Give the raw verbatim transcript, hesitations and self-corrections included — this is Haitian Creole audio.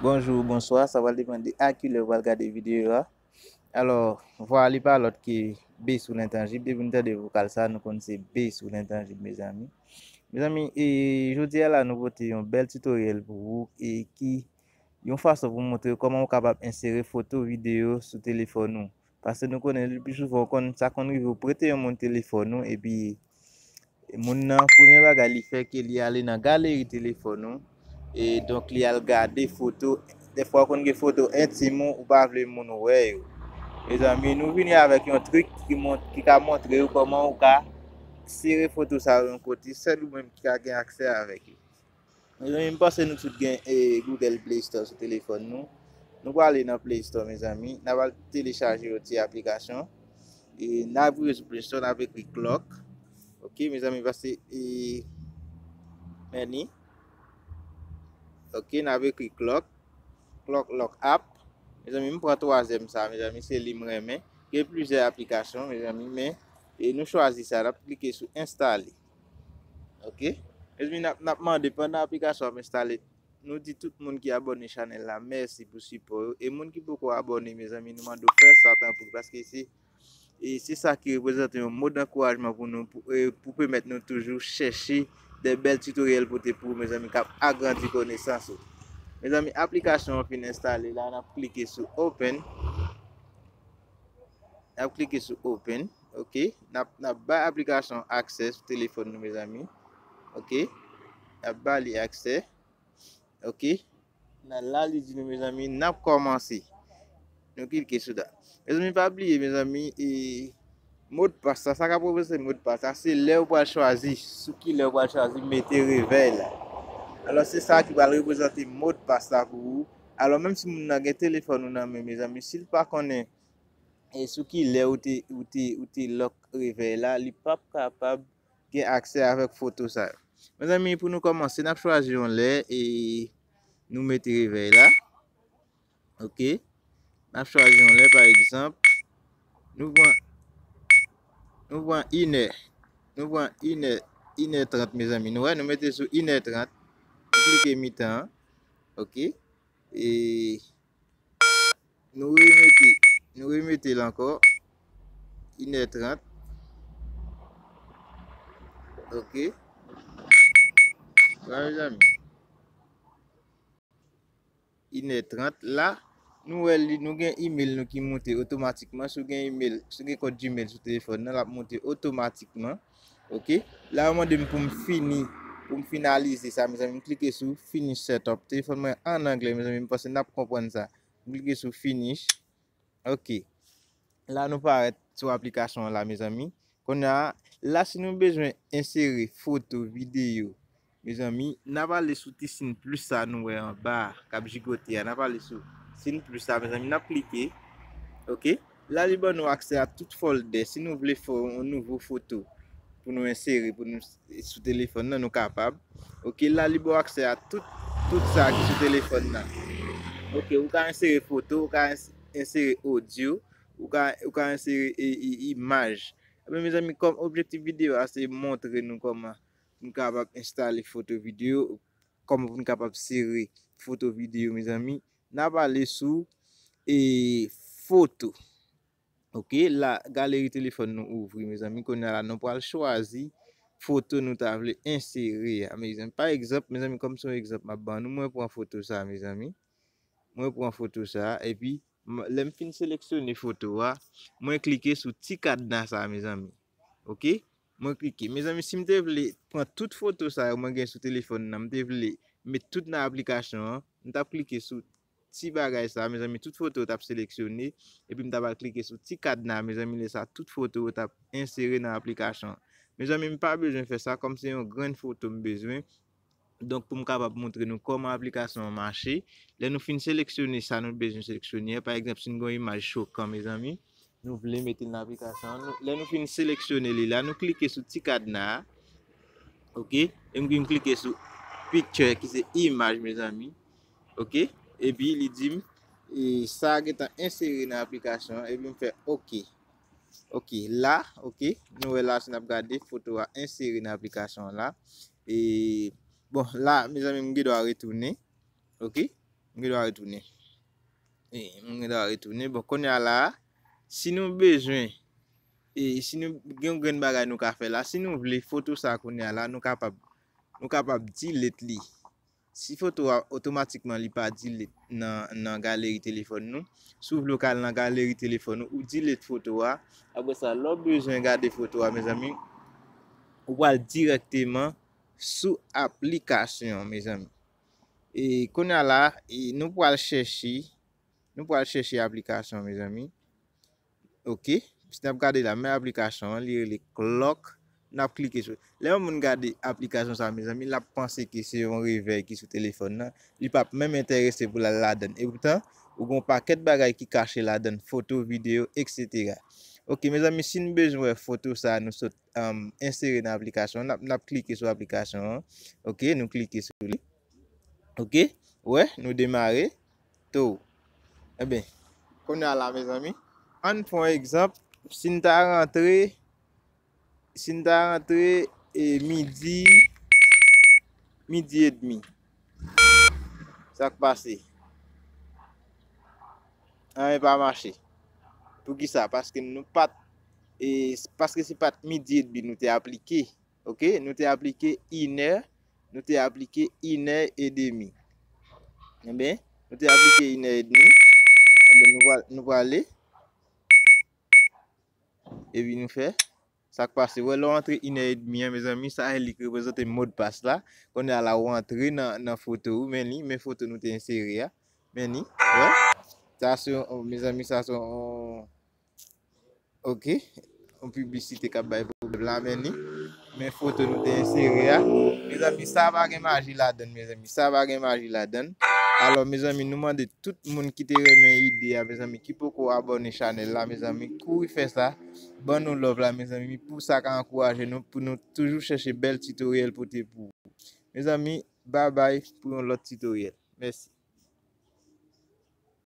Bonjou, bonswa, sa pral depann de a kilè ou pral gade videyo a. Alò, vwa a li pa lòt ke Base ou Lentanjib. Depi nou tande vokal sa, nou konn se Base ou Lentanjib, mezanmi. Mezanmi, e jodi a la, nou pote yon bèl tutoriel pou ou e ki yon fason pou montre w kòman ou kapab ensere foto, videyo sou telefòn ou. Paske nou konnen le pli souvan, ou konn, sa konn rive ou prete yon moun telefòn ou, epi moun nan, premye bagay li fè, ke li ale nan galeri telefòn ou, e donk li al gade foto. Dèfwa, ou konn gen foto entim ou, ou pa vle moun wè yo. Mezanmi, nou vini avèk yon trik ki mont-, ki ka montre w kòman ou ka sere foto sa yo yon kote, sèl ou menm ki ka gen aksè avèk yo. Mezanmi, m panse nou tout gen, e, Google Play Store sou telefòn nou. Nou prale nan Play Store, mezanmi. N a pral telechaje yon ti aplikasyon. E, n a vire sou Play Store, n ap ekri Clock. Ok, mezanmi, pase, e, meni. Ok, n ap ekri Clock. Clock Lock App. Mezanmi, m pran twazyèm sa, mezanmi, se li m renmen. Gen plizyè aplikasyon, mezanmi, men, e, nou chwazi sa, n ap klike sou enstale. Ok? Mezanmi, n ap, n ap mande pandan aplikasyon ap enstale, nou di tout moun ki abòne chanèl la, mèsi pou sipò yo. E moun ki poko abòne, mezanmi, nou mande w fè sa, tanpri, paske se, e se sa ki reprezante yon mo dankourajman pou nou, pou, e pou pèmèt nou toujou chèche de bèl tutoriel pote pou ou, mezanmi, k ap agrandi konesans ou. Mezanmi, aplikasyon an fin enstale la, n ap klike sou Open. N ap klike sou Open, ok? N ap, n ap bay aplikasyon aksè sou telefòn nou, mezanmi. Ok? N ap ba li aksè. Ok? Nan la, li di nou, mezanmi, n ap kòmanse. Nou klike sou dat. Mezanmi, pa bliye, mezanmi, e modpas la, sa k ap reprezante modpas la, se lè ou pral chwazi, sou ki lè ou pral chwazi mete revèy la. Alò, se sa ki pral reprezante modpas la pou ou. Alò, menm si moun nan gen telefòn ou nan men, mezanmi, si l pa konnen e sou ki lè ou te, ou te, ou te lòk revèy la, li p ap kapab gen aksè avèk foto sa yo. Mezanmi, pou nou kòmanse, n ap chwazi yon lè e nou mete revèy la. Ok? N ap chwazi yon lè, pa egzanp, nou pran, nou pran inè. Nou pran inè, inè trant, mezanmi. Nou wè, nou mete sou inè trant. Nou klike mitan an. Ok? E nou remete, nou remete l ankò. Inè trant. Ok. Wè, mezanmi. Inè trant. La, nou wè li, nou gen email nou ki moute otomatikman. Si w gen email, si w gen kont Gmail sou telefòn nan, l ap moute otomatikman. Ok. La, yo mande m pou m fini, pou m finalize sa, mezanmi. M klike sou Finish Setup. Telefòn mwen an anglè, mezanmi. M panse n ap konprann sa. M klike sou Finish. Ok. La, nou parèt sou aplikasyon an la, mezanmi. Kounye a, la, si nou bezwen ensere foto, videyo, mezanmi, n ap ale sou ti siy plis sa nou wè anba a, k ap jigote a. N ap ale sou siy plis sa, mezanmi, n ap klike. Ok. La, li ban nou aksè a tout folder. Si nou vle fè yon nouvo foto pou nou ensere, pou nou, sou telefòn nan, nou kapab. Ok, la, li ba w aksè a tout, tout sa ki sou telefòn nan. Ok, ou ka ensere foto, ou ka ens-, ensere odyo, ou ka, ou ka ensere i-, i-, imaj. Ebyen, mezanmi, kòm objektif videyo a, se montre nou kòman nou kapab enstale foto videyo, kòman pou nou kapab sere foto videyo, mezanmi. N ap ale sou, e, foto. Ok, la, galeri telefòn nou ouvri, mezanmi. Kounye a la, nou pral chwazi foto nou ta vle ensere a, mezanmi. Pa egzanp, mezanmi, kòm se yon egzanp m ap ban nou, mwen pran foto sa, mezanmi. Mwen pran foto sa, epi, m-, lè m fin seleksyone foto a, mwen klike sou ti kadna sa, mezanmi. Ok? Mwen klike. Mezanmi, si m te vle pran tout foto sa yo mwen gen sou telefòn nan, m te vle met tout nan aplikasyon an, m t ap klike sou ti bagay sa, mezanmi, tout foto t ap seleksyone, epi m t ap al klike sou ti kadna, mezanmi, lè sa, tout foto yo t ap ensere nan aplikasyon an. Mezanmi, m pa bezwen fè sa, kòm se yon grenn foto m bezwen. Donk, pou m kapab montre nou kòman aplikasyon an mache, lè nou fin seleksyone sa nou bezwen seleksyone a, pa egzanp, si n gen yon imaj chokan, mezanmi, nou vle mete l nan aplikasyon an, nou, lè nou fin seleksyone li la, nou klike sou ti kadna a, ok, e m vin klike sou picture, ki se imaj, mezanmi, ok, epi li di m, e, sa gentan ensere nan aplikasyon an, epi m fè ok. Ok, la, ok, nou wè la, si n ap gade, foto a ensere nan aplikasyon an la. E, bon, la, mezanmi, m gen dwa retounen. Ok? M gen dwa retounen. E, m gen dwa retounen. Bon, kounye a la, si nou bezwen, e, si nou gen yon grenn bagay nou ka fè la, si nou vle foto sa kounye a la, nou kapab, nou kapab delete li. Si foto a otomatikman li pa delete nan, nan galeri telefòn nou, si w vle w ka al nan galeri telefòn ou, ou delete foto a, apre sa, lè w bezwen gade foto a, mezanmi, ou pral dirèkteman sou aplikasyon an, mezanmi. E kounye a la, e nou pral chèche, nou pral chèche aplikasyon an, mezanmi. Ok, si n ap gade la, men aplikasyon an, li rele Clock. N ap klike sou. Lè yon moun gade aplikasyon sa, mezanmi, l ap panse ke se yon revèy ki sou telefòn nan. Li p ap menm enterese pou l al ladan l. Epoutan, ou gen yon pakèt bagay ki kache ladan l, foto, videyo, etsetera. Ok, mezanmi, si n bezwen wè foto sa, nou sot, um, ensere nan aplikasyon an, n ap, n ap klike sou aplikasyon an. Ok, nou klike sou li. Ok, wè, nou demare. Tou. Enben, kounye a la, mezanmi, ann pran egzanp, si n ta rantre, si n ta rantre, e, midi, midi edmi. Sa k pase? Anyen pa mache. Poukisa? Paske nou pa t, e, paske se pa t midi edmi nou te aplike. Ok, nou te aplike inè, nou te aplike inè edmi. Enben, nou te aplike inè edmi. Enben, nou pral, nou prale. Epi nou fè. Sa k pase? Wè, lè w antre inè edmi an, mezanmi, sa e li k reprezante modpas la. Kounye a la, ou antre nan, nan foto ou, men li, men foto nou te ensere a. Men li, wè. Sa se yon, mezanmi, sa se yon, ok. Yon piblisite k ap bay pwoblèm la, men li. Men foto nou te ensere a. Mezanmi, sa pa gen maji ladan l, mezanmi. Sa pa gen maji ladan l. Alò, mezanmi, nou mande tout moun ki te renmen ide a, mezanmi, ki poko abòne chanèl la, mezanmi, kouri fè sa. Ban nou love la, mezanmi, pou sa ka ankouraje nou, pou nou toujou chèche bèl titoryèl pote pou ou. Mezanmi, babay pou yon lòt titoryèl. Mèsi.